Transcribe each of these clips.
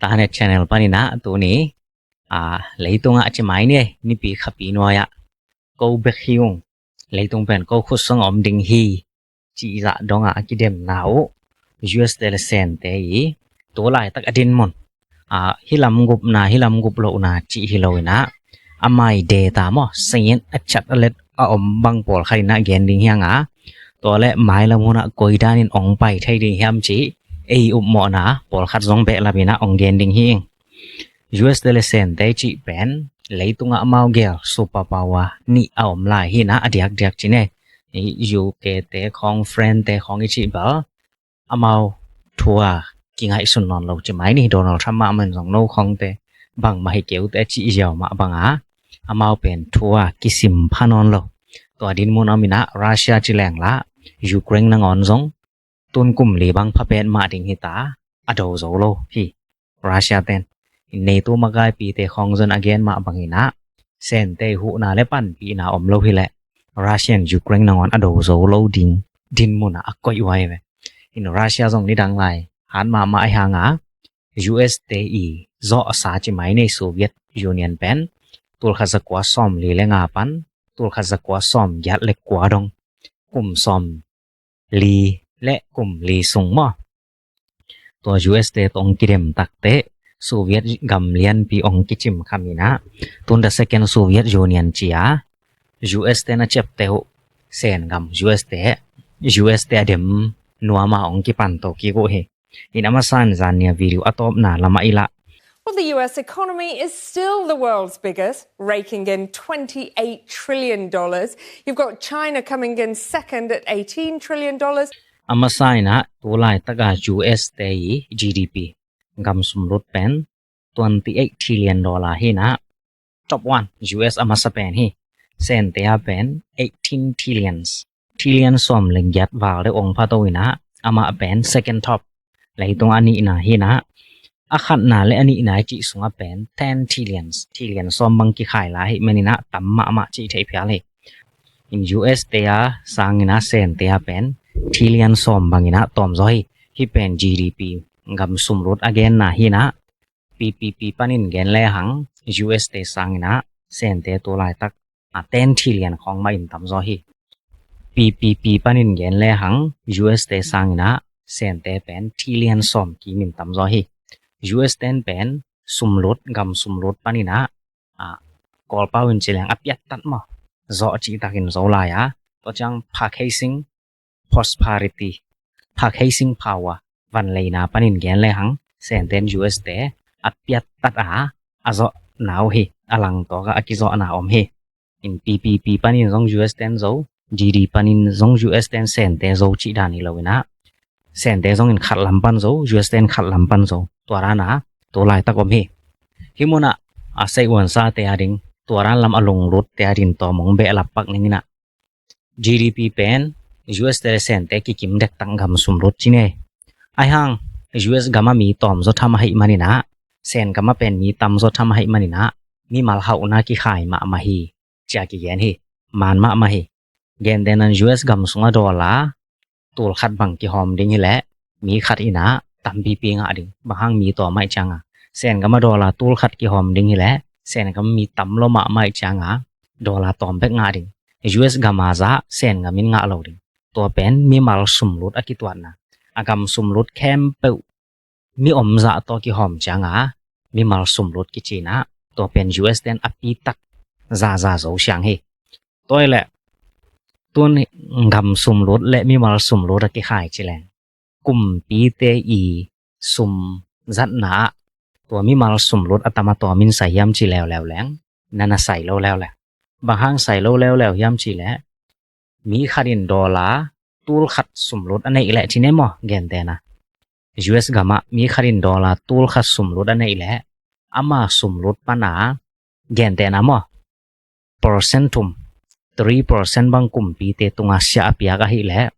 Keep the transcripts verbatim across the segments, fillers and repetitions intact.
Tanet Channel paninah tuni a, leitungah ci mai ni ei, nipi khapi nuai-ah ko bek hi ung, leitung pen ko khut sung om ding hi, cih zah dongah a kidemna uh, U S te le Sente i tu laitak a dinmun a, hi lamgupna, hi lamgup lohna cih hi loinah a mai data maw, sayin a chat a let a om bang pawlkhat inah gen ding hiang a, tua le mailam hunah koi danin ong pai thei ding hiam cih ei upmawhna pawlkhat zong behlapinah ong gen ding hi ing. U S te le Sente cih pen leitungah amau gel superpower nih a om lai hinah a diakdiak ci ne. U K te khawng, France te khawng i cih bel amau thu a kingaihsun nawn lo ci mai ni. Donald Trump mahmah in zong no khawngte bangmah hi keute cih ziau mah banga amau pen thu a kisim pha nawn lo. Tua dinmun a om inah Russia ci lengla Ukraine nangawn zong tun kum li bang pha petmah ding hita, a do zo lo hi. Russia ten in NATO makaipite khawng zon a gen mah banginah Sente huhna le panpihna om lo hileh Russian Ukraine nangawn a do zo lo ding dinmunah a koih uh ahi ve. In Russia zong nidang lai hat mahmah ahi hanga U S te i zawhsa ci mai nei Soviet Union pen tulkhat zakua sawm li le nga pan tulkhat zakua sawm giat le kua dong kum sawm li le kum li sung maw, tua U S te tawh ong kidem takteh Soviet gam lianpi ong kicim khaminah tun the second Soviet Union cia U S te na ciapteh uh Sen gam U S te U S te a dem nuama ong kipanto kik uh hi. In a masa in zan nia video a tawpna lamah i lah. Well, the U S economy is still the world's biggest, raking in twenty-eight trillion dollars. You've got China coming in second at eighteen trillion dollars. A masa inah tu laitaka U S te i G D P gam sumlut pen twenty-eight trillion dollar hinah top one U S a masa pen hi. Sente a pen eighteen trillions, trillion sawm le giat val deuh ong phato inah amah pen second top. Leitung a nihna hinah a khatna le a nihna i cih sungah pen ten trillions, trillion sawm bang kikhai la hi maninah tam mahmah cih theih phial hi. In U S te a sanginah Sente a pen trillion sawm banginah tawmzaw hi. Hi pen G D P gam sumlut a genna hinah P P P panin gen lehang U S te sanginah Sente tu laitak a ten trillion khawng mah in tamzaw hi. P P P panin gen lehang U S te sanginah Sente pen trillion sawm kimin tamzaw hi. U S ten pen sumlut, gam sumlut paninah a, Kawlpau in ci leng a piattat maw, zawh cihtakin zo lai a, tua ciang purchasing prosperity, purchasing power, vanleina panin gen lehang Senten U S te a piattat a, a zawhna uh hi. A langtawka a kizawhna om hi. In P P P panin zong U S ten zo, G D P panin zong U S ten Sente zo cih dan hi loinah Sente zongin khat lam pan zo, U S ten khat lam pan zo, tua dana tu laitak om hi. Hih munah a seihuansate a ding, tua dan lam a lunglutte a ding tawm ong behlap pak ninginah G D P pen U S te le Sente kikim dektak gam sumlut ci nei. Aihang U S gam a mi tawmzaw tham ahih maninah Sen gam a pen mi tamzaw tham ahih maninah mimal hauhna kikhai mahmah hi, cia kigen hi. Man mahmah hi. Gentenan U S gam sungah dollar tulkhat bang kihawm ding hileh mi khat inah tampipi ngah ding, bang hang mi tawm ahih cianga. Sen gam a dollar tulkhat kihawm ding hileh Sen gam mi tam lo mahmah ahih cianga dollar tawm bek ngah ding. U S gam a zah Sen gam in ngah lo ding. Tua pen mimal sumlut a kituatna. A gam sumlut khempeuh mi om zah tawh kihawm cianga mimal sumlut kicinah tua pen U S ten a pitak zaza zo siang hi. Tua hileh tun gam sumlut le mimal sumlut a kikhai ci leng kumpite i sum zatna ah tua mimal sumlut a tam a tawmin sai hiam ci leuleu leng na na sai lo leuleu. Bang hang sai lo leuleu hiam ci leh mi khat in dollar tulkhat sumlut a neih leh ci ne maw, gentena. U S gamah mi khat in dollar tulkhat sumlut a neih leh ama sumlut pana gentena maw, percent thum, three percent bang kumpite tunga siah a piak ahih leh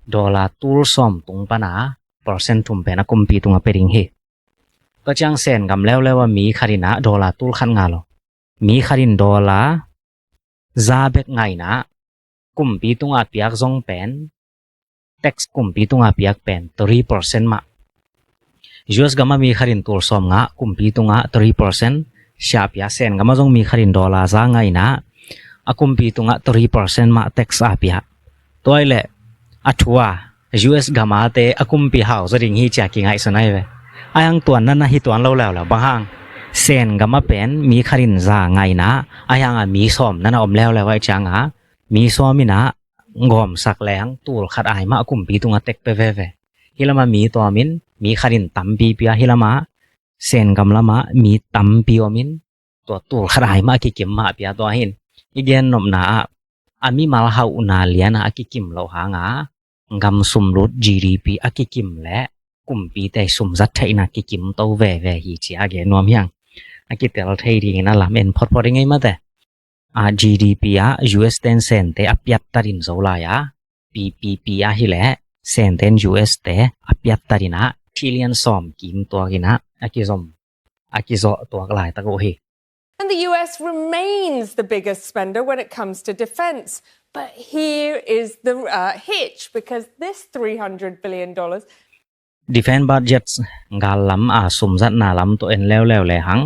dollar tul sawm tung pana percent thum pen a kumpi tunga pia ding hi. Tua ciang Sen gam leuleu a mi khat in ah dollar tulkhat ngah lo, mi khat in dollar za bek ngah in ah kumpi tunga piak zong pen, tax kumpi tunga piak pen three percent mah. U S gam ah mi khat in tul sawm ngah, kumpi tungah three percent siah pia, Sen gam ah zong mi khat in dollar za ngah in ah, a kumpi tungah three percent mah tax a pia. Tua ahih leh a thu a U S gam a te a kumpi hau zaw ding hi ci a kingaihsun ahi ve. Ahi hang tuan na na hi tuan lo leuleu, bang hang Sen gam ah pen mi khat in za ngah in ah, ahi hang a mi sawm na na om leuleu ahih ciang a, mi sawm in ah gawmsak leng tul khat ai mah a kumpi tungah tax pia veve. Hih lam ah mi tawm in, mi khat in tampi pia, hih lam ah Sen gam lam ah mi tampi om in, tua tul khat ai mah a kikim mah pia. Tua hi in i gen nopna ah, a mimal hauhna lian ah a kikim loh hang a, gam sum lut, G D P a kikim leh kumpite sum zat theihna kikim to veve hi ci a gen nuam hi hang. A kitel thei dingin a lam en photphot ding ei mate. A G D P ah U S ten Sente a piattat in zo lai a, P P P ah hi leh Senten U S te a piattat in ah trillion sawm kim tuak in ah a kizom, a kizawh tuak laitak uh hi. And the U S remains the biggest spender when it comes to defense. But here is the uh, hitch, because this three hundred billion dollars, defense budget, gal lam a sum zatna lam tawh en leuleu le hang,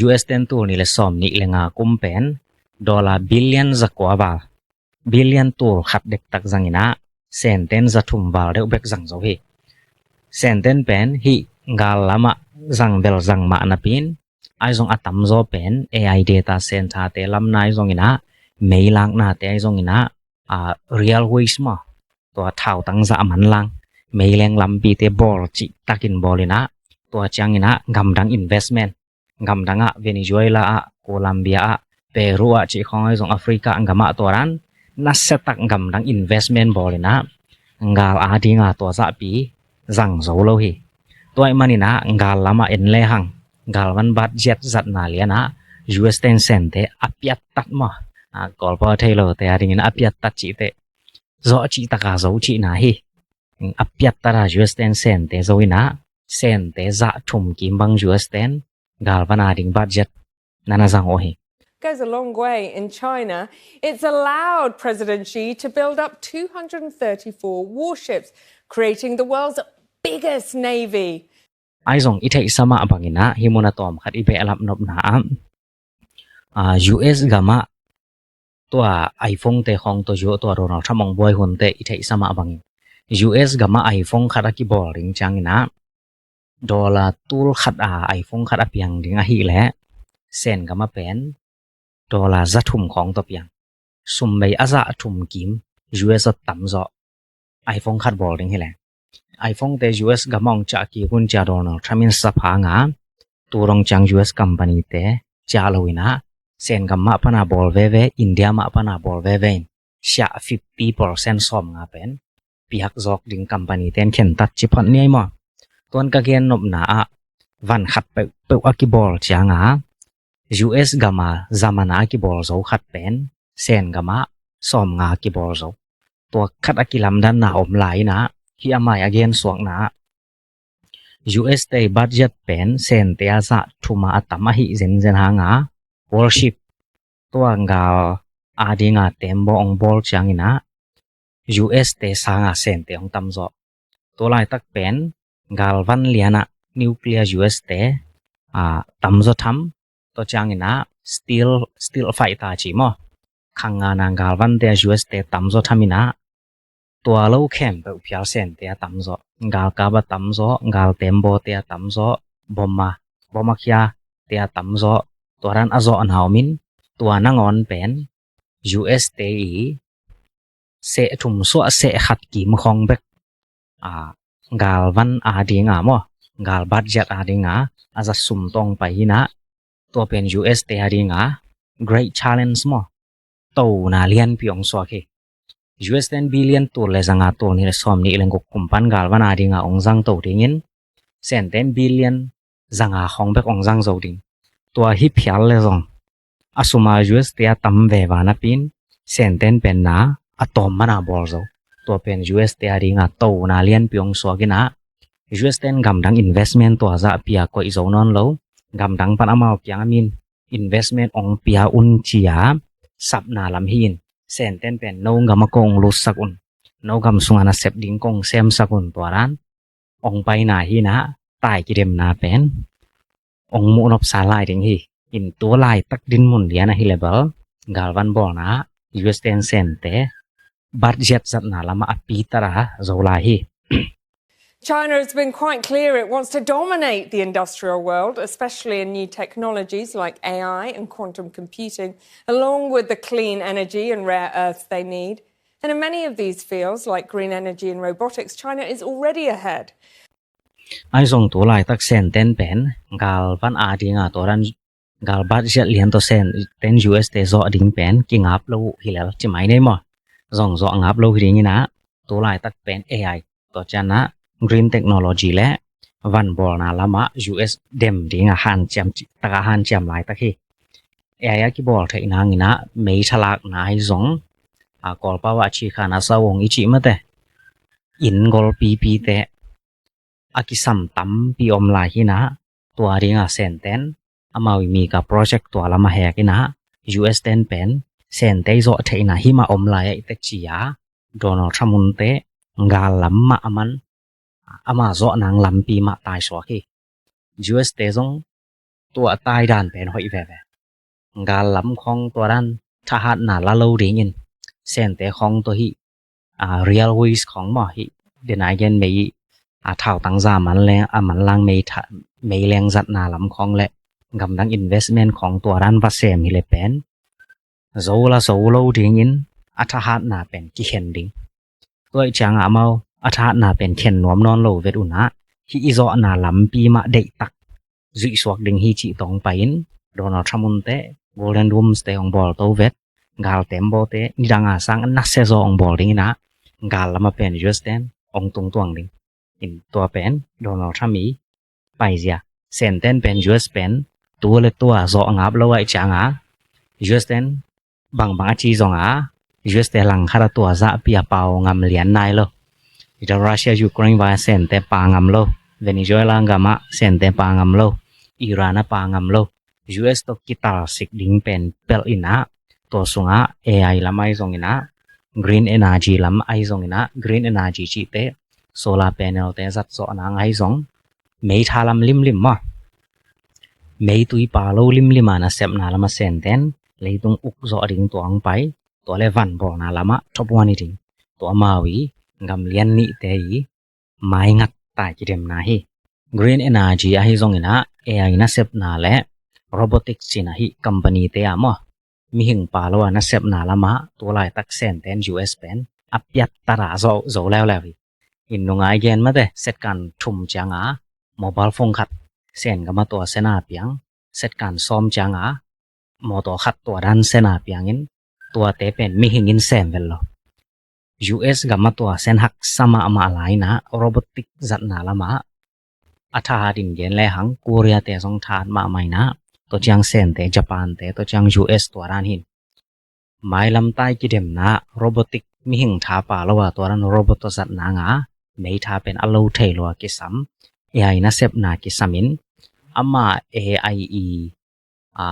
U S ten tul nih le sawm nih le nga kum pen dollar billion za kua val, billion tul khat dektak zang in ah, Senten za thum val deuh bek zang zo hi. Senten pen hih gal lam ah zang bel zang mah napi in, ahi zong a tamzaw pen A I data center te lam na ahi zong in ah, mei lakna te ahi zong in ah, a, railways maw, tua thautang zah manlang, meileng lampite bawl cihtakin bawl in ah, tua ciangin ah gamdang investment, gamdang ah Venezuela ah, Colombia ah, Peru ah cih khawng ahi zong Africa gam ah tua dan nasiatak gamdang investment bawl in ah, gal ading a tua zahpi zang zo lo hi. Tua ahih manin ah gal lam ah en le hang, galvan budget zatna lian ah U S ten Sente a piattat maw, a, Kawlpau thei lote adingin a piattat cihte, zawh cihtak a zo cihna hi. A piattat a U S ten Sente zo in ah, Sente za thum kim bang U S ten galvan ading budget na na zang uh hi. Goes a long way in China. It's allowed President Xi to build up two hundred thirty-four warships, creating the world's biggest navy. Ahi zong i theihsa mah bangin ah, hih mun a tawm khat i behlap nopna ah, a, U S gam ah tua iPhone te khawng tawh, tua Donald Trump hong buai hunte i theihsa mah bangin, U S gam ah iPhone khat a kibawl ding ciangin ah, dollar tul khat a iPhone khat a piang ding ahih leh, Sen gam ah pen dollar za thum khawng tawh piang. Sum bei a za thum kim, U S a tamzaw, iPhone khat bawl ding hi leh. iPhone te U S gam ah hong ciah kik un ci a Donald Trump in sap hang a, tu dong ciang U S company te ciah lo in ah, Sen gam mah pan a bawl veve, India mah pan a bawl veve in, siah fifty percent sawm nga pen piak zawk ding company ten khentat ci phot ni ei maw. Tuan ka gen nopna ah, van khat peuhpeuh a kibawl ciang a, U S gam a za man a kibawl zo khat pen Sen gam ah sawm nga kibawl zo. Tua khat a kilamdanna om lai in ah, hih a mai a gen suakna ah, U S te budget pen Sente a za thum a a tam ahi zenzen hang a, warship, tua gal ading a tembaw hong bawl ciangin ah, U S te sang a Sente hong tamzaw. Tua laitak pen galvan lian ah nuclear U S te, a, tamzaw tham, tua ciangin ah steel, steel fighter ci maw, khang ngana galvan te a U S te tamzaw tham in ah, tua lo khempeuh phial Sente a tamzaw. Galkap a tamzaw, gal tembaw te a tamzaw, bom a, bom a khia te a tamzaw, tua dan a zawhna om in, tua nangawn pen U S te i seh thum suah seh khat kim khawng bek, a, galvan ading a maw, gal budget ading a a za sum tawh hong pai hi in ah, tua pen U S te ading a great challenge maw, tona lianpi hong suak hi. U S ten billion tul le za nga, tul nih le sawm nih le guk kum pan galvan ading a hong zang to dingin, Senten billion za nga khawng bek hong zang zo ding. Tua hi phial le zong, a sum a U S te a tam veve napi in, Senten pen na a tawm man a bawl zo. Tua pen U S te ading a tona lianpi hong suak in ah, U S ten gamdang investment tua zahpi a koih zo nawn lo, gamdang pan amau kiang a min investment hong pia un ci a sapna lam hi in, Senten pen no gam ah kong lutsak un, no gam sung a nasep ding kong semsak un, tua dan hong paina hi in ah, tai kidemna pen ong muh nopsa lai ding hi. In tua laitak dinmun lian ahi le bel galvan bawlna U S ten sente budget zatna lamah a pitara zo lai hi. China has been quite clear it wants to dominate the industrial world, especially in new technologies like A I and quantum computing, along with the clean energy and rare earths they need. And in many of these fields, like green energy and robotics, China is already ahead. Ahi zong tu laitak senten pen galvan a dinga tua dan gal budget lian tawh senten U S te zawh ding pen kingap lo uh hi lel ci mai nei maw? Zong zawh ngap lo hi ding inah tu laitak pen A I tua cianah green technology le vanbawlna lamah U S dem dinga hanciam taka hanciam laitak hi. A I a kibawl theih nang inah mei thalakna hi zong a kawlpau ah a cikhana sau ong i cih mate in golpipite a kisam tampi om lai hinah tua dinga senten amau i mika project tua lama hek inah U S ten pen sentei zawh theihna himah om lai a i tek ci a Donald Trump unte gal lam mah aman ama zawh nang lampi mah taisuak hi. U S te zong tua taidan pen hoih veve. Gal lam khong tua dan thahatna la lo dingin sente khong tua hih a real ways khong maw hih denai gen mei a thautang za man leng a manlang mei tha mei leng zatna lam khong le gamdang investment khong tua dan va sem hi le pen zo la zo lo dingin a thahatna pen kikhen ding. Tua ih cianga amau a thahatna pen khen nuam nawn lo vet unah hih i zawhna lampi mah deihtak zuihsuak ding hi cih tawng pai-in Donald Trump unte Golden Domes te ong bawl to vet gal tembaw te nidanga sang nasia zaw ong bawl ding inah gal lama pen U S ten ong tungtuang ding. In tua pen Donald Trump i paizia senten pen U S pen tu le tua zawh ngap lo a ih cianga U S ten bangbang a ci zonga U S te langkhata tua zahpi a pau ngam lian nai lo. Ita Russia Ukraine vai a sente pa ngam lo. Venezuela gamah sente pa ngam lo. Iran a pa ngam lo. U S tawh kitalsik ding pen pelh inah tua sungah A I lam ahi zong inah green energy lam ahi zong inah green energy cihte solar panel te zat zawh nang ahi zong mei tha lam limlim maw mei tui pa lo limlim a nasepna lama senten leitung uk zawh ding tua ang pai tua le vanbawlna lamah top one hi ding. Tua amau i gam lian nihte i maingat tai kidemna hi. Green energy ahi zong inah A I nasepna le robotics cina hi company te a maw mihing pa lo a nasepna lamah tu laitak senten U S pen a piattara zo leuleu hi. In nungai gen mate setkan thum cianga mobile phone khat sen gama tua sena piang setkan sawm cianga mawtaw khat tua dan sena piangin tuate pen mihing in sem vel lo. U S gama tua sen haksa mahmah laina robotic zatna lama a thahat in gen lehang Korea te zong thahat mahmah ina tua ciang sente Japan te tua ciang U S tua dan hin mailam tai kidemna robotic mihing tha pa lo a tua dan robot tua zatna nga mei tha pen a lo thei lo a kisam A I nasepna kisamin ama A I i a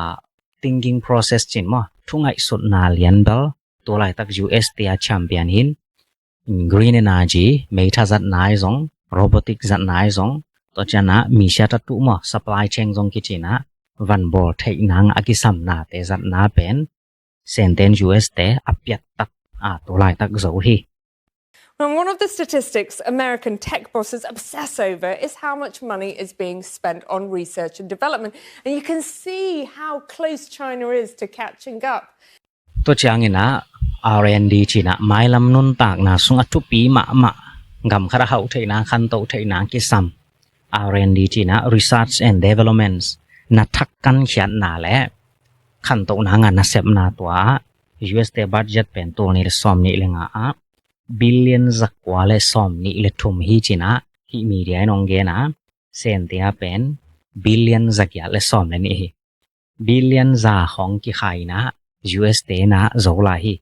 thinking process cin maw thu ngaihsutna lian bel tu laitak U S te a champion hin green energy mei tha zatna ai zong robotic zatna ai zong tua ciana misia tatu maw supply chain zong kicina vanbawl theih nang a kisamnate zatna pen senten U S te a piattak a tu laitak zo hi. And one of the statistics American tech bosses obsess over is how much money is being spent on research and development. And you can see how close China is to catching up. Tua ciangina R and D cina mailam nuntakna sung a thupi mahmah gam khat a hauh theihna khantoh theihna kisam R and D cina research and developments na thak kan khiatna le khantohna nga nasepna tua U S te budget pen tul nih le sawm nih le nga a billion zakua le sawm nih le thum hi cina hih media in ong gena sentia pen billion zagiat le sawm le nih hi. Billion za hong kikhaina U S te na zo lai hi.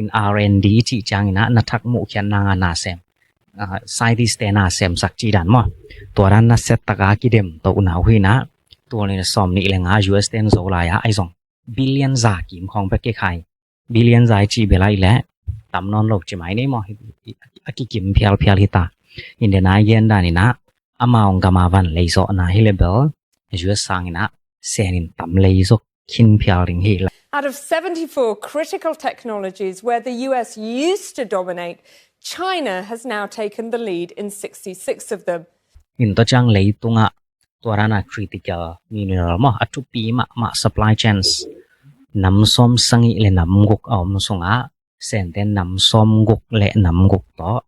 In R and D cih ciangina na thak muh khiatna nga nasem scientist te nasem sak cih dan maw tua dan naset taka kidem tohna uh hina tul nih le sawm nih le nga U S ten zo lai a ai zong billion za kim khong bek kikhai billion zai ci belai le tam nawn lo ci mai nei maw a kikim phialphial hita. In dena gen danina Amau gama van lei zawhna hi le bel, U S sangin ah Sen in tam lei zaw khin phial ding hi. Out of seventy-four critical technologies where the U S used to dominate, China has now taken the lead in sixty-six of them. In tua ciang leitungah tua dana critical mineral maw, a thupi mahmah supply chains nam sawm sagih le nam guk a om sungah Sente nam sawm guk le nam guk tawh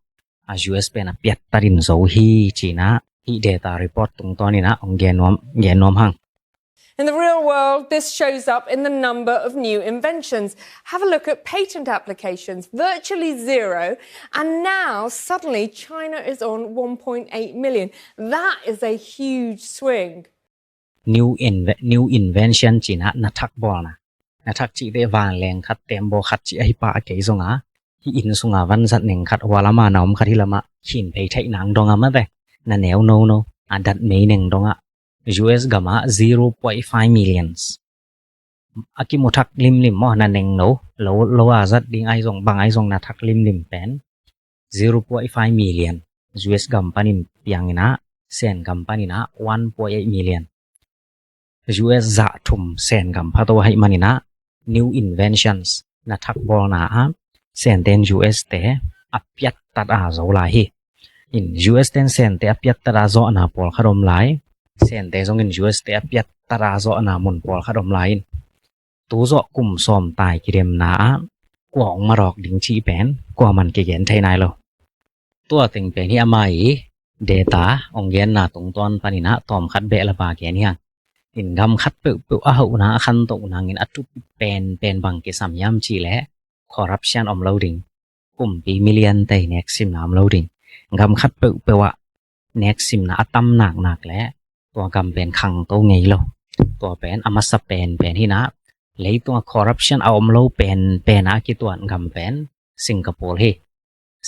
a U S pen a piattatin zo hi cinah hih data report tungtawninah hong gen nuam hang. In the real world, this shows up in the number of new inventions. Have a look at patent applications, virtually zero, and now suddenly China is on one point eight million. That is a huge swing. New, inve, new invention cinah na thak bawlna. Na thak cihte vanleng khat, tembaw khat cih ahi pah a kei zonga, hih inn sunga vanzat neng khat, hua lama na om khat, hih lama khin phei theih nang donga mate, na neu nono a dat mei neng donga. U S gamah zero point five millions a kimu thak limlim maw, na neng no lo, lo a zat ding ahi zong, bang ahi zong na thak limlim pen zero point five million. U S gam panin pianginah Sen gam paninah one point eight million. U S zah thum Sen gam phato ahi maninah new inventions na thak bawlna ah Senten U S te a piattat a zo lai hi. In U S ten Sente a piattat a zawhna pawlkhat om lai. Sente zongin U S te a piattat a zawhna mun pawlkhat om lai in. Tu zawh kum sawm tai kidemna ah kua hong madawk ding cih pen kuaman kigen thei nai lo. Tua teng pen hi ama i data hong genna tungtawn paninah tawmkhat beh lava gen hi hang. In gam khat peuhpeuh a hohna a khantoh nangin a thupi penpen bang kisam hiam cih leh corruption om lo ding. Kumpi million tei neksimna om lo ding. Gam khat peuhpeuh ah neksimna a tam naknak le tua gam pen khangto ngei lo. Tua pen a masa penpen hinah, leitungah corruption a om lo penpen a kituat gam pen Singapore hi.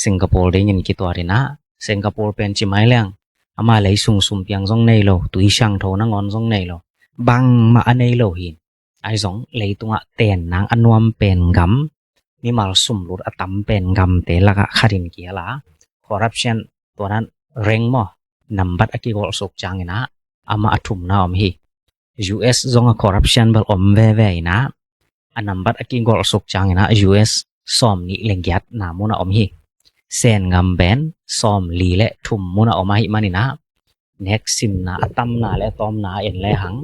Singapore dingin kituat inah, Singapore pen ci mai leng ama lei sung sumpiang zong nei lo, tui siangtho nangawn zong nei lo, bangmah a nei lo hi. Ahi zong leitungah ten nang a nuam pen gam, mimal sumlut a tam pen gamte lakah khatin kiala, corruption tua nan rank maw, nambat a kigolh suk cianginah amah a thumna om hi. U S zong a corruption bel om veve inah, a nambat a kigolh suk cianginah U S sawm nih le giatna mun a om hi. Sen gam pen sawm li le thum mun a om ahi maninah, neksimna a tamna le a tawmna a en le hang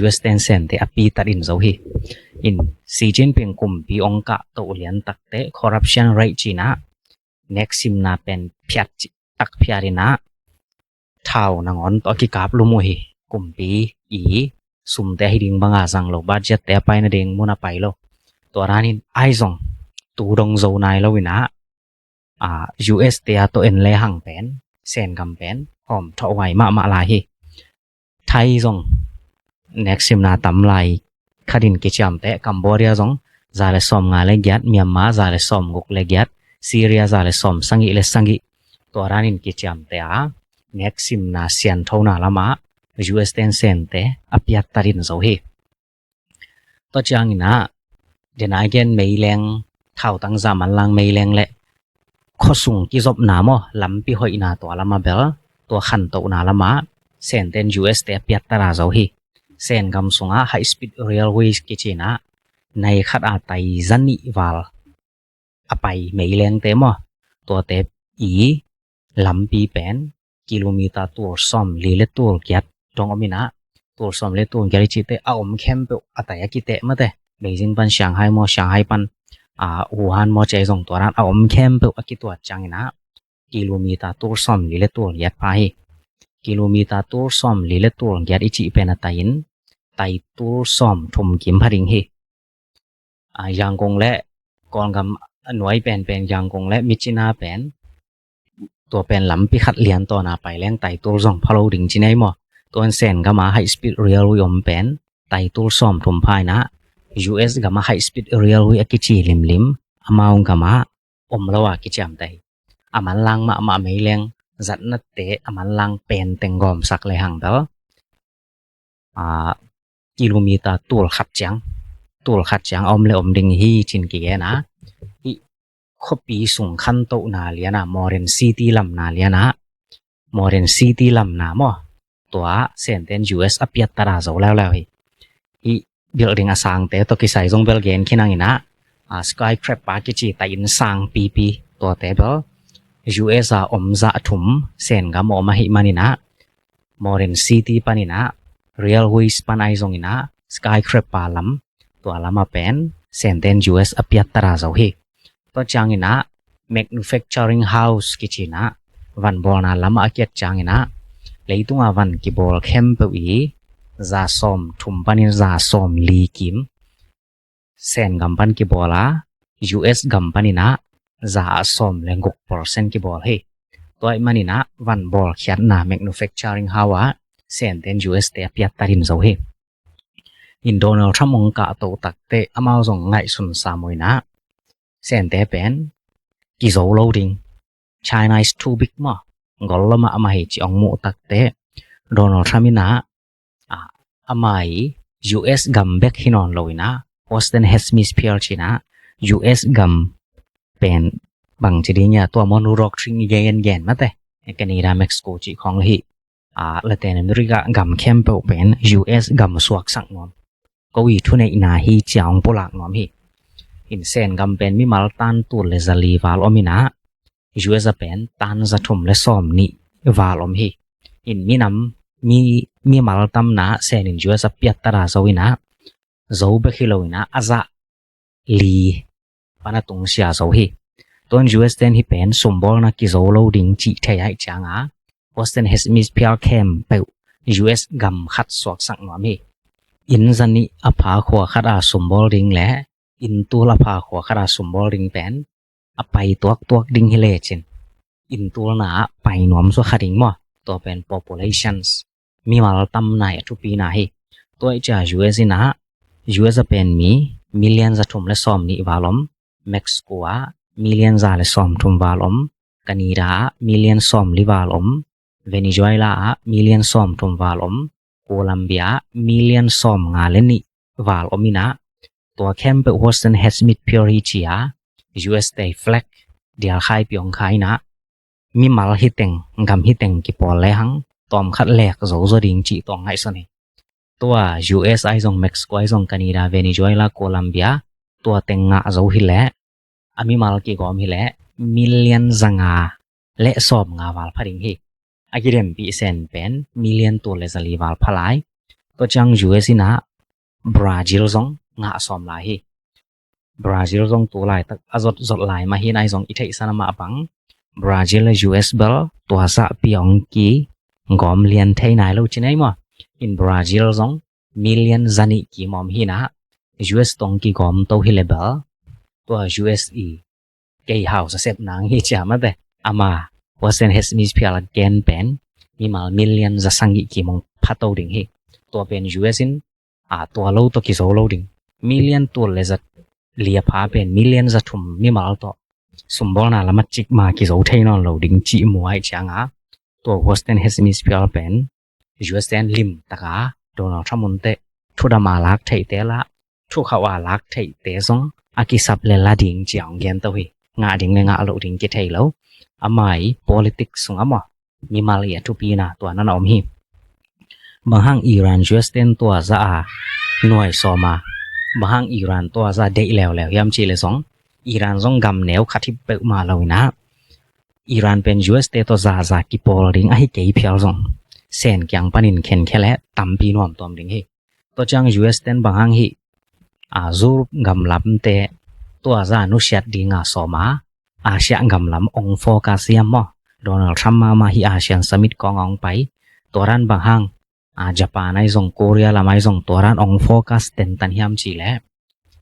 U S ten Sente a pitat in zo hi. In Xi Jinping kumpi ong kah toh lian takte corruption rate cinah neksimna pen phiat cih tak phiat inah, thau nangawn tawh a kikap lum uh hi. Kumpi i sumte ahi ding banga zang lo, budgette a pai nading mun a pai lo. Tua danin ahi zong tu dong zo nai lo inah, U S te a tawh en le hang pen Sen gam pen hawm thawh huai mahmah lai hi. Thai zong neksimna tam lai, khatin kiciamteh. Cambodia zong za le sawm nga le giat, Myanmar za le sawm guk le giat, Syria za le sawm sagih le sagih. Tua danin kiciamteh a neksimna sianthona lamah U S ten Sente a piattatin zo hi. Tua cianginah dena gen meileng, thautang zah manlang meileng le khuasung kizopna maw, lampi hoihna tua lama bel, tua khantohna lama Senten U S te a piattata zo hi. Sen gam sungah high speed railway kicinah nai khat a tai zanih val a pai meilengte maw, tuate i lampi pen kilometer tul sawm li le tul giat dong om inah, tul sawm le tul giat i cihte a om khempeuh a tai a kiteh mate. Beijing pan Shanghai maw, Shanghai pan Wuhan maw, cei zong tua dan a om khempeuh a kituat cianginah kilometer tul sawm li le tul giat pha hi. Kilometer tul sawm li le tul giat i cih pen a tai in tai tul sawm thum kim pha ding hi. Yangon le Kawlgam nuai penpen Yangon le Myitkyina pen tua pen lampi khat lian tawna pai leng tai tul zong pha lo ding ci nei maw? Tuan Sen gama high speed railway om pen tai tul sawm thum pha inah, U S gama high speed railway a kici limlim amau gama om lo a kiciamteh hi. A manlang mahmah meileng zatnate a manlang pen teng gawmsak le hang bel kilometer tul khat ciang, tul khat ciang a om le om ding hi cin kigen a, hih khuapi sung khantohna lianah, modern city lamna lianah modern city lamna maw, tua Sente in U S a piattata zo leuleu hi. Hih building a sangte tawh kisai zong bel gen khin hang in ah, a, skyscraper kici ta inn sang pipi tuate bel U S a om zah thum Sen gam a om ahih man in ah, modern city pan in ah, railways pan ahi zong in ah, skyscraper lam, tua lam ah pen Sente in U S a piattata zo hi. Tua ciang in ah, manufacturing house kici in ah, van bawlna lam ah a kiat ciang in ah, leitung a van kibawl khempeuh i za sawm thum pan in za sawm li kim Sen gam pan kibawl a, U S gam pan in ah za a sawm le guk percent kibawl hi. Tua ahih man in ah, van bawlkhiatna manufacturing house ah Sente in U S te a piattata in zo hi. In Donald Trump hong kahto takteh amau zong ngaihsun sam uh in ah, Sente pen kizo lo ding, China is too big maw, gol lo mahmah hi ci hong muh takteh, Donald Trump in ah, a, ama i U S gam bek hi nawn lo in ah, Western Hemisphere ci in ah, U S gam pen bangci ding ia, tua Monroe Doctrine i gen gen mate, Canada, Mexico cih khawng hi, a, Latin America gam khempeuh pen U S gam suaksak nuam, ko i thuneihna hi ci a hong pulak nuam hi. In Sen gam pen mimal tan tul le za li val om in ah, U S a pen tan za thum le sawm nih val om hi. In minam, mi, mimal tamna Sen in U S a piattata zo in ah, zo bek hi lo in ah, a za li pan a tungsia zo hi. Tua in U S ten hih pen sumbawlna kizo lo ding cih thei ahih ciang a, Western Hemisphere khempeuh U S gam khat suaksak nuam hi. Inn za nih a pha khua khat a sumbawl ding le inn tul a pha khua khat a sumbawl ding pen a pai tuaktuak ding hi lecin, inn tulna ah pai nuam suak kha ding maw. Tua pen populations, mimal tamna i a thupina hi. Tua ahih ciang U S in ah, U S a pen mi million za thum le sawm nih val om, Mexico ah million za le sawm thum val om, Canada ah million sawm li val om, Venezuela ah million sawm thum val om, Colombia ah million sawm nga le nih val om in ah, tua khempeuh Western Hemisphere hi ci a, U S te flag dial khaipi hong khai in ah, mimal hi teng, gam hi teng kipawl le hang, tawm khat lek zo zaw ding cih tawh ngaihsun hi. Tua U S ahi zong, Mexico ahi zong, Canada, Venezuela, Colombia, tua teng ngah zo hi leh, a mimal kigawm hi leh, million za nga le sawm nga val pha ding hi. A kidempih Sen pen million tul le za li val pha lai. Tua ciang U S in ah Brazil zong ngah sawm lai hi. Brazil zong tu laitak a zot zot lai mah hi, nai zong i theihsan amah bang, Brazil le U S bel tua zahpi hong kigawm lian thei nai lo ci nei maw. In Brazil zong million za nih kim om hi in ah, U S tawh kigawm to hi leh bel, tua U S i kei hausa sep nang hi ci a mate, ama Western Hemisphere a gen pen mimal million za sagih kim hong pha to ding hi. Tua pen U S in, a, tua lo tawh kizo lo ding. Million tul le za li a pha pen million za thum mimal tawh sumbawlna lam a cik ma kizo thei nawn lo ding cih mu ahih ciang a, tua Western Hemisphere pen U S ten limtak a, Donald Trump un teh, thudam a lak theihte lah, thukhauh a lak theihte zong a kisap le la ding ci a hong gen to hi. Ngah ding le ngah loh ding kithei lo. Ama i politics sung ah maw, mimal i a thupina tua na na om hi. Bang hang Iran U S ten tua zah a nuai sawm a, bang hang Iran tua zah deih leuleu hiam cih leh zong, Iran zong gam neu khat hi peuhmah lo in ah, Iran pen U S te tawh zaza kipawl ding ahi kei phial zong, Sen kiang panin khenkhia leh tampi nuamtuam ding hi. Tua ciang U S ten bang hang hih, a, Europe gam lamte tua zah nusiat ding a sawm a, Asia gam lam hong focus hiam maw. Donald Trump mahmah hih ASEAN Summit kawng hong pai. Tua dan bang hang, a, Japan ahi zong, Korea lam ahi zong, tua dan hong focus tentan hiam cih leh,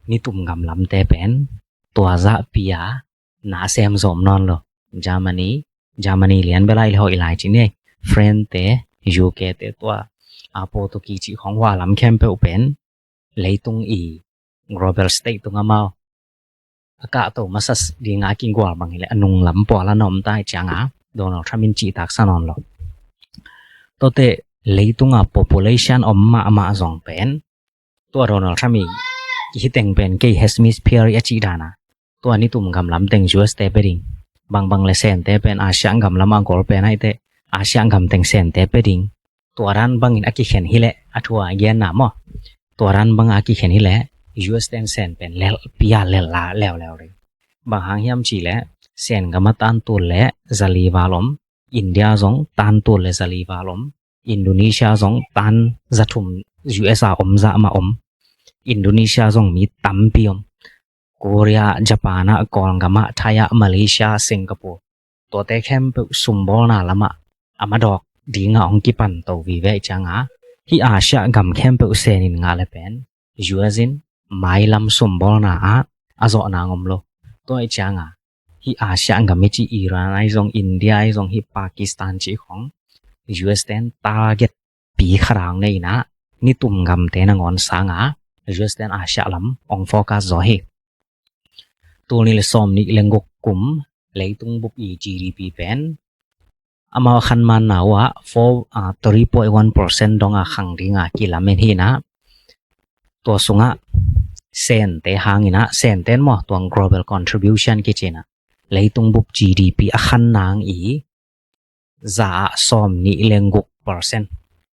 nitum gam lamte pen tua zahpi a na sem zawm nawn lo. Germany, Germany lian bel a i le hoih lai ci ni. France te, U K te, tua, a, Portuguese cih khawng, hua lam khempeuh pen leitung i global state tung amau a kahto masa ding a kigual bang hi leh a nunglam pual a na om ta ahih ciang a, Donald Trump in cihtaksa nawn lo. Tuate leitung a population om mahmah zong pen, tua Donald Trump i, i hi teng pen kei hemisphere i a cih dan a, tua nitum gam lam teng U S te pia ding, bangbang le Sente pen Asia gam lam a gol pen ahih teh, Asia gam teng Sente pia ding. Tua dan bangin a kikhen hileh a thu a genna maw. Tua dan bang a kikhen hileh U S ten Sen pen lelpi a lel leuleu ding. Bang hang hiam cihleh Sen gam a tan tul le zali val om, India zong tan tul le zali val om, Indonesia zong tan za thum, U S a om zah mah om. Indonesia zong mi tampi om. Korea, Japan ah, Kawlgam ah, Thai ah, Malaysia, Singapore. Tuate khempeuh sumbawlna lamah a madawk dinga hong kipan to vive cianga, hih Asia gam khempeuh Sen in ngah le pen U S in mailam sumbawlna ah a zawh nang om lo. Tua ih cianga hih Asia gam i cih Iran ahi zong, India ahi zong, hih Pakistan cih khong U S ten target pi khat a hong nei inah, nitum gamte nangawn sanga U S ten Asia lam hong focus zaw hi. Tul nih le sawm nih le guk kum leitung bup i G D P pen amau a khanmanna uh ah four, ah, three point one percent donga khang dinga kilamen hi inah, tua sungah Sente hang inah, Sente in maw, tua global contribution kici inah, leitung bup G D P a khan nang i za ah sawm nih le guk percent,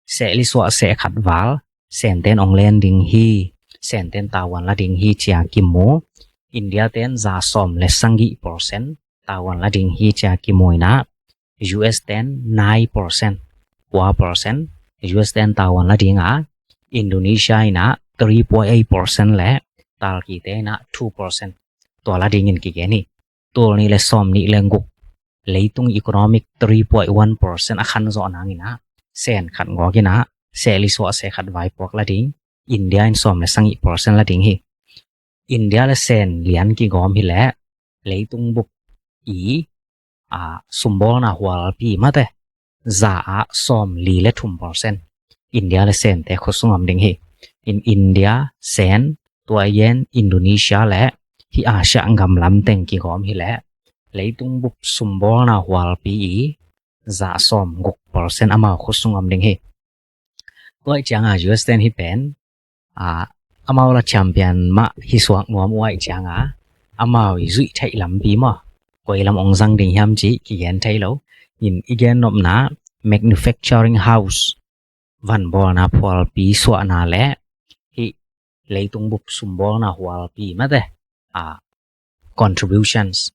seh li suah seh khat val Sente in hong len ding hi, Sente in tavuan la ding hi cia kimu. India ten za sawm le sagih percent tavuan la ding hi cia kimu inah, U S ten nine percent, kua percent U S ten tavuan la dinga, Indonesia inah three point eight percent le Turkey te inah two percent tua la dingin kigen hi. Tul nih le sawm nih le guk leitung economic three point one percent a khan zawh nang inah, Sen khat gawk inah seh li suah seh khat vaipuak la ding, India in sawm le sagih percent la ding hi. India le Sen lian kigawm hileh leitung bup i, a, sumbawlna hualpi mate za ah sawm li le thum percent India le Sente khutsung om ding hi. In India, Sen, tua yen Indonesia le hih Asia gam lam teng kigawm hileh leitung bup sumbawlna hualpi i za sawm guk percent amau khutsung om ding hi. Tua ih cianga U S ten hih pen, a, amau la champion mah hi suak nuam uh ih cianga, amau i zuih theih lampi maw, koi lam ong zang ding hiam cih kigen thei lo. In i gen nopna, manufacturing house, vanbawlna phualpi suahna le hih leitung bup sumbawlna hualpi mate, a, contributions,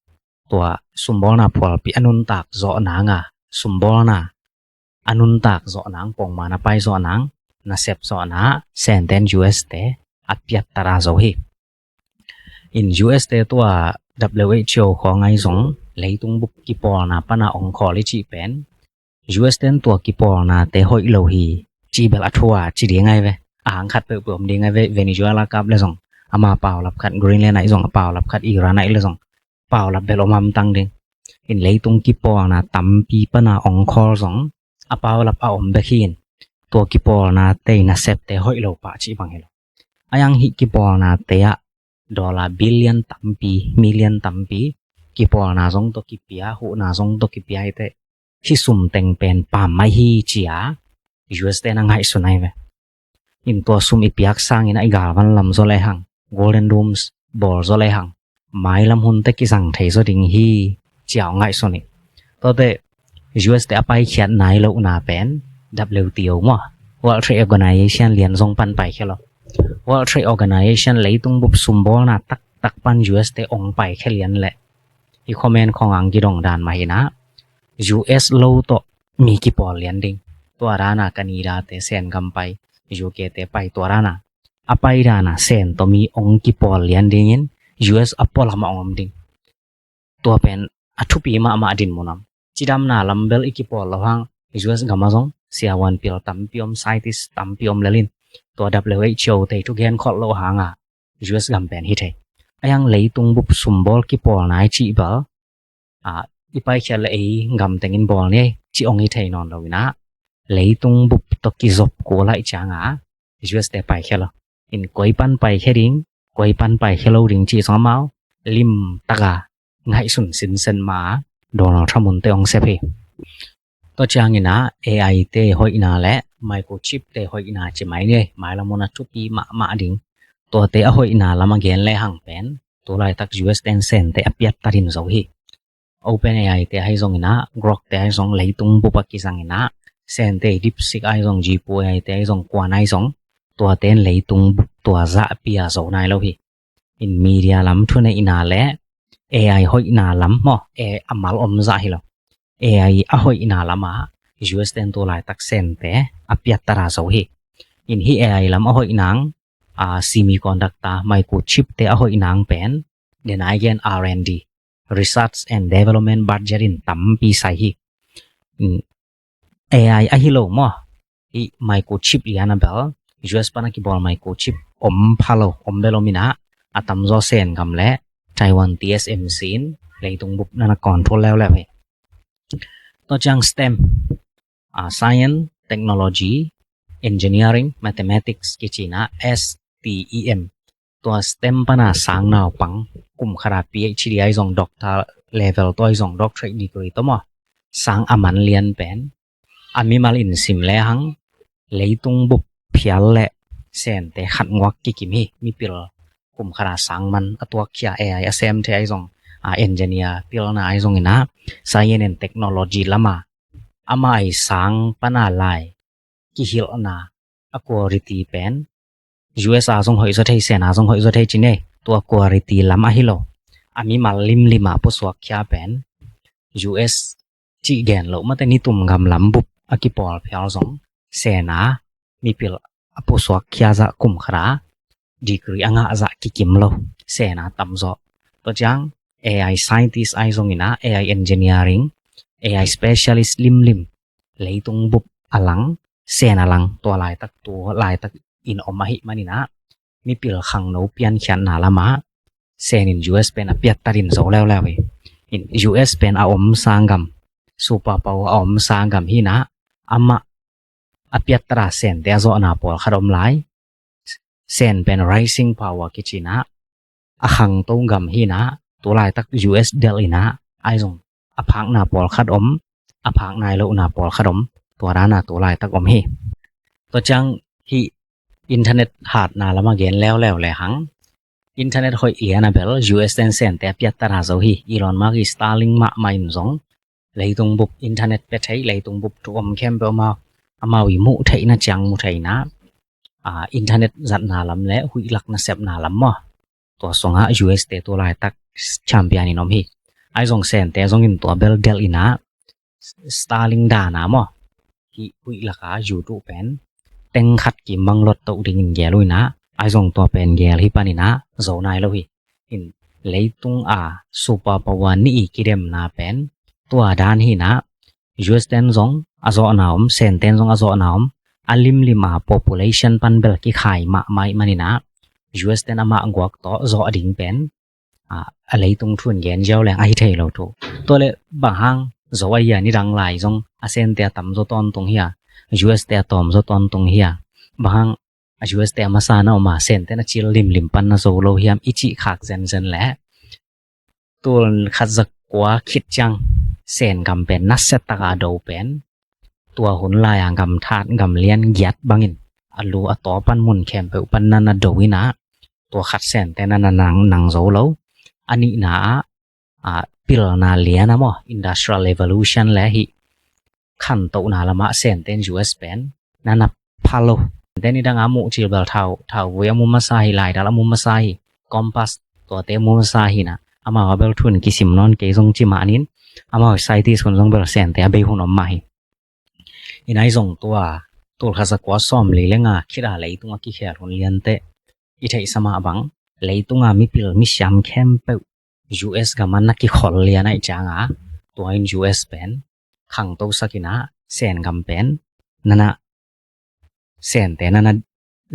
tua sumbawlna phualpi a nuntak zawh nanga, sumbawlna a nuntak zawh nang, pongman a pai zawh nang, nasep zawhna Senten U S te a piattara zo hi. In U S te tua W H O khawng ahi zong leitung bup kipawlna pana ong khawl i cih pen U S ten tua kipawlnate hoih lo hi cih bel a thu a ci ding ahi ve. A hang khat peuhpeuh om ding ahi ve. Venezuela kap le zong ama paulap khat, Greenland ahi zong a paulap khat, Iran ahi le zong paulap bel om hamtang ding. In leitung kipawlna tampi pana ong khawl zong a paulap a om bek hi in, tua kipawlnate i nasepte hoih lo pah cih bang hi lo. A yang hih kipawlnate ah dollar billion tampi, million tampi, kipawlna zong tawh kipia, huhna zong tawh kipia hi teh, hih sum teng pen pam mai hi cia U S te na ngaihsun ahi ve. In tua sum i piak sangin a i galvan lam zaw lehang, Golden Domes bawl zaw lehang, mailam hun teh kizang thei zaw ding hi cia ngaihsun hi. Tuate U S te a paikhiat nai lohna pen W T O maw, World Trade Organization lian zong pan paikhia lo. World Trade Organization leitung bup sumbawlna taktak pan U S te ong paikhia lian leh, i comment khawng ang kidong dan mah hi na, U S lo tawh mi kipawl lian ding. Tua dana Canada te Sen gam pai, U K te pai, tua dana a pai dana Sen tawh mi ong kipawl lian dingin U S a pualam a ong om ding. Tua pen a thupi mahmah dinmun om. Cidamna lam bel i kipawl loh hang, U S gam ah zong siavuan pil tampi om, scientist tampi om lelin, tua W H O te thu gen khol loh hanga U S gam pen hi thei. A yang leitung bup sumbawl kipawlna i cih bel, a, i paikhiat le ei gam tengin bawl ni ei cih ong hi thei nawn lo ina, leitung bup tawh kizop kul lai cianga U S te paikhia lo. In koi pan paikhia ding, koi pan paikhia lo ding cih zong amau lim taka ngaihsun sinsen ma Donald Trump un te ong sep hi. Tua ciangina A I te hoihna le microchip te hoihna ci mai ni ei, mailam hun a thupi mahmah ding. Tuate a hoihna lam a gen lehang pen, tulaitak U S ten Sen te a piatta din zo hi. OpenAI te ahi zong inah, Grok te ahi zong leitung bup a kizang inah, Sente DeepSeek ahi zong, Jipu AI te ahi zong, kuan ahi zong, tua ten leitung bup tua zah pia zo nai lo hi. In media lam thuneihna le AI hoihna lam maw, e a mal om zah hi lo. AI a hoihna lamah US ten tu laitak Sente a piattara zo hi. In hih AI lam a hoihnang, a semiconductor, microchip te a hoihnang pen, den ai gen R and D, research and development budget in tampi sai hi. Mm, AI ahi lo maw, i microchip lian a bel, US pana kibawl microchip om pha lo, om bel om inah, a tamzaw Sen gam le Taiwan TSMC in leitung bup nana control leuleu hi. Tua ciang STEM, a, science, technology, engineering, mathematics kici inah, STEM. Tua STEM pana sang naupang, kum khata PhD ahi zong, doctor level tawh ahi zong, doctorate degree tawh maw, sang a man lian pen, a mimal in sim lehang, leitung bup phial le Sente khat nguak kikim hi. Mipil kum khata sang man a tuakkhia, AI a sem thei ahi zong, a, engineer pilna ahi zong inah, science and technology lama ama ai sang pana lai kihilhna a quality pen, US a zong hoih zaw thei, Sen a zong hoih zaw thei ci nei, tua quality lam ahi lo. A mimal limlim a pusuakkhia pen, US cih gen loh mate, nitum gam lam bup a kipawl phial zong, Sen a mipil a pusuakkhia zah, kum khata degree a ngah zah kikim lo, Sen a tamzaw. Tua ciang AI scientist ahi zong inah, AI engineering, AI specialist limlim, leitung bup a lang, Sen a lang, tua laitak, tua laitak in om ahih man inah, mipil khangno piankhiatna lamah Sen in US pen a piattarin zo leuleu hi. In US pen a omsa gam, superpower a omsa gam hi inah, amah a piattara Sente a zawhna pawlkhat om lai. Sen pen rising power kici inah, a khangto gam hi inah, tu laitak US delh inah, ahi zong a phakna pawlkhat om, a phak nai lohna pawlkhat om, tua dana tu laitak om hi. Tua ciang hih internet hatna lamah gen leuleu lehang, internet hoih lian a bel US ten Sente a piattara zo hi. Elon Musk i Starlink mahmah in zong leitung bup internet pia thei, leitung bup thu om khempeuh amau, amau i muh theihna ciang mu thei inah, a, internet zatna lam le huih lak nasepna lam maw, tua sungah US te tu laitak champion in om hi. Ahi zong Sente zong in tua bel delh inah, Starlink dana maw, hih huih laka YouTube pen teng khat kim bang lot toh dingin gel uh inah, ahi zong tua pen gel hi pan inah zo nai lo hi. In leitung a superpower nih i kidemna pen tua dan hi inah, US ten zong a zawhna om, Sen ten zong a zawhna om, a limlim a population pan bel kikhai mahmah ahih man inah, US ten amah guak tawh zawh ding pen, a, a leitung thu in gen ziau leng ahi thei lo thu. Tua le bang hang zo a hia, nidang lai zong a Sente a tamzaw tawntung hia, US te a tawmzaw tawntung hia, bang hang a US te a masa na om a, Sente na cil limlim pan na zo lo hiam i cih khak zenzen le, tul khat za kua khit ciang Sen gam pen nasia taka do pen, tua hun lai-a gam that, gam lian giat bangin a lu a taw pan mun khempeuh pan na na do inah, tua khat Sente na na nang, nang zo lo. A nihna ah, a, pilna lian a maw, Industrial Revolution le hih khantohna lamah Sente in US pen na na pha lo. Sente nidang a muh cil bel thau, thauvui a mu masa hi, laidal a mu masa hi, compass tuate a mu masa hi inah, amau a bel thu in kisim nawn kei zong ci mah nin, amau scientist hun zong bel Sente a bei hun om mah hi. In ahi zong tua tul khat za kua sawmli le nga khit a leitung a kikhel hun liante i theihsa mah bang, leitung a mipil misiam khempeuh US gam a na kikhol lian ahih ciang a, tua in US pen khangtosak inah, Sen gam pen na na, Sente na na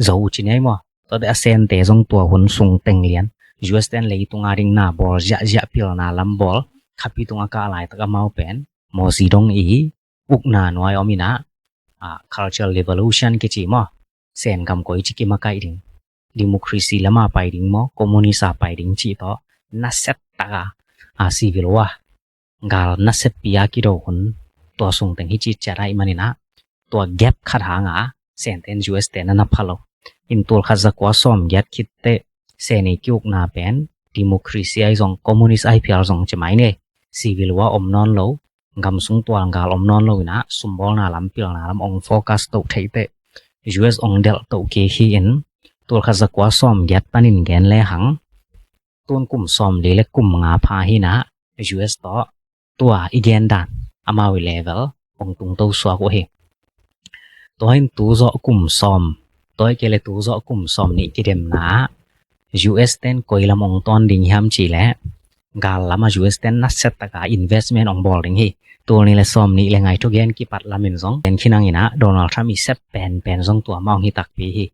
zo uh ci nei maw. Tua te a Sente zong tua hun sung teng lian US ten leitung a ding na bawl ziahziah, pilna lam bawl, khapi tung a kah laitak amau pen Mao Zedong i ukna nuai om inah, a, Cultural Revolution kici maw, Sen gam koici kimakaih ding, democracy lama pai ding maw, communist a pai ding cih tawh nasia taka, a, civil war, gal nasia pi a kido hun, tua sung teng hi cih ciat ahih man inah, tua gap khat hanga Sente in US te na na pha lo. In tul khat za kua sawm giat khit teh Sen i kiukna pen democracy ahi zong, communist ahi phial zong ci mai ni. civil war om nawn lo, gam sung tual gal om nawn lo inah sumbawlna lam, pilna lam ong focus toh theiteh U S ong delh toh kik hi in, tul khat za kua sawm giat panin gen lehang, tun kum sawm li le kum nga pha hi inah U S tawh tua i gen dan amau i level ong tungto suak uh hi. Tua in tu zawh kum sawm, tua hi kei le tu zawh kum sawm nih kidemna ah U S ten koi lam ong tawn ding hiam cih leh gal lamah U S ten nasia taka investment ong bawl ding hi. Tul nih le sawm nih le nga i thugen kipat lamin zong gen khin hang inah Donald Trump i sep penpen zong tua mah ong hi takpi hi.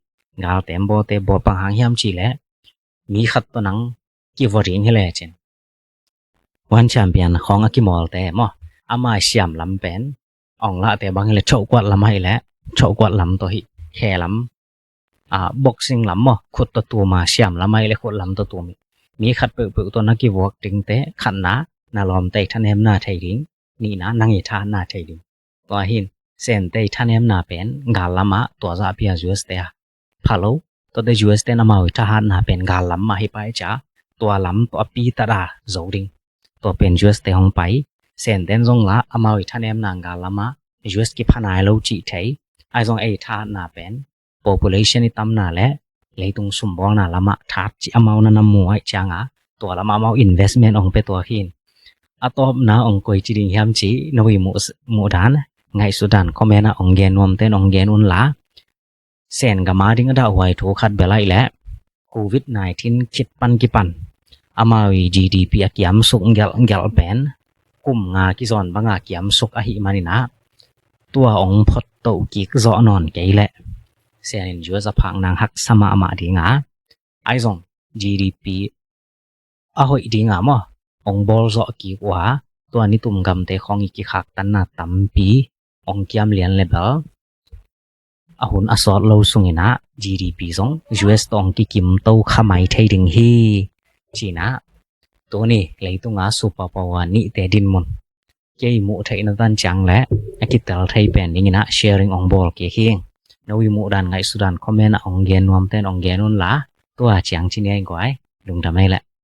Galte bawlte bawl bang hang hiam cih leh mi khat tawh nang kivua ding hi lecin, one champion khawng a kimawlte maw, ama siam lam pen ong lahte bang hi le thohkuat lam ahi le thohkuat lam tawh hi, khe lam, a, boxing lam maw, khut tawh tum a siam lam ahi le khut lam tawh tum hi. Mi khat peuhpeuh tawh na kivuak dingte khatna na lawmte i thanemna thei ding, nihna nang i thahatna thei ding. Tua hin Sente i thanemna pen gal lamah tua zahpi a U S te a pha lo, tuate U S ten amau i thahatna pen gal lam mah hi pai cia, tua lam tawh a pitat a zo ding. Tua pen U S te hong pai, Senten zong lah amau i thanemna gal lamah U S kipha nai lo cih thei, ahi zong ei thahatna pen population i tamna le leitung sumbawlna lamah thahat cih amau na na mu aih cianga tua lamah amau investment ong pia tuak hi. A tawpna ong koi ci ding hiam cih no i muh, muh dan, ngaihsut dan comment ah ong gen nuamten ong gen unla, Sen gam a ding a dahhuai thu khat bel ahi leh Covid nineteen khit pan kipan amau i G D P a kiamsuk gelhgelh pen kum nga kizawn banga kiamsuk ahih maninah tua ong phot toh kik zawh nawn kei leh Sen in U S a phak nang haksa mahmah dinga, ahi zong G D P a hoih dinga maw, ong bawl zawh kik uh a, tua nitum gamte khawng i kikhaktanna tampi ong kiam lian le bel a hun a sawt lo sunginah G D P zong U S tawh ong kikim to kha mai thei ding hi. Cinah tuni leitunga superpower nihte dinmun kei muh theihna tan ciang le a kitel thei pen dinginah sharing ong bawl kik hi. No i muh dan ngaihsut dan comment ah ong gen nuamten ong gen unla, tua ciang ci ni ai guai, lungdam ei leh.